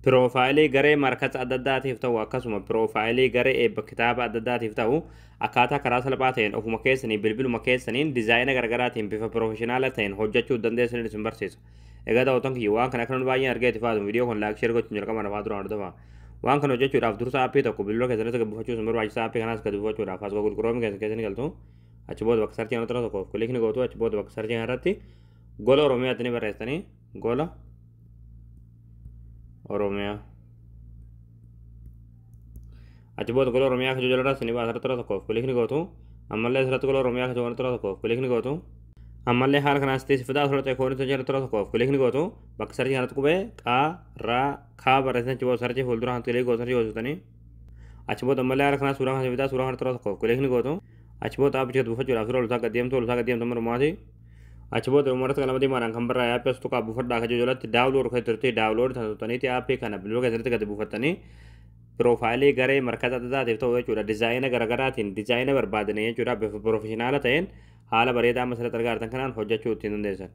Piroofaayilii garee markaza adda addaatiif ta'u, akkasuma piroofaayilii garee eebba kitaaba adda addaatiif ta'u, akkaataa karaa salphaa ta'een ofuma keessanii bilbiluma keessaniin dizaayina garaagaraatiin bifa piroofeshinaala ta'een hojjechuu dandeessanii isin barsiisa. Egaa daawwattoon kiyya, waan kana akka baay'een argee itti faatu, viidiyoo kun like, share gochuun jalqaba nafaa duraan hordofaa. Waan kana hojjechuudhaaf dursa aappii tokko bilbila keessatti gad buufachuu isin barbaachisa. Aappii kanaas gad buufachuudhaaf as Google Chrome keessa keessanii galtu. Achi booda bakka search kanatti tokkoof click ni gootu. Achi booda bakka search irratti Gola Oromiyaatti ni barreessitanii, Gola Oromiyaa. Achi booda Gola Oromiyaa kan jalirraa ni baasa, irratti tokkoof click ni gootu. Ammallee asirratti Gola Oromiyaa kan irratti tokkoof click ni gootu. Ammallee haala kanaas teessi fidaa, asirratti ekoonii jala tokkoof click ni gootu. Bakka search kanatti qubee qaa raa kaa barreessan, achi booda search fuuldura kan click gootu, search gootanii. Achi booda ammallee haala kanaas suuraa kana fidaa, suuraa kanatti tokkoof click ni gootu. Achi booda aappicha buufachuudhaaf suuraa olusaa gad deemtu, olusaa gad deemtu marumaati. Achi booda umarratti qalama diimaadhaan kan barraa'e aappii as tuqaa buufadhaa kan jalatti download kan turte, download kan turtaniiti, aappii kana bilbila keessatti gadi buufattanii piroofaayilii garee markaza adda addaatiif ta'u jechuudha. Dizaayina garaagaraatiin, dizaayina barbaadanii jechuudha, bifa piroofeshinaala ta'een haala bareedaa amma asirratti argaa jirtan kanaan hojjechuu ittiin dandeessan.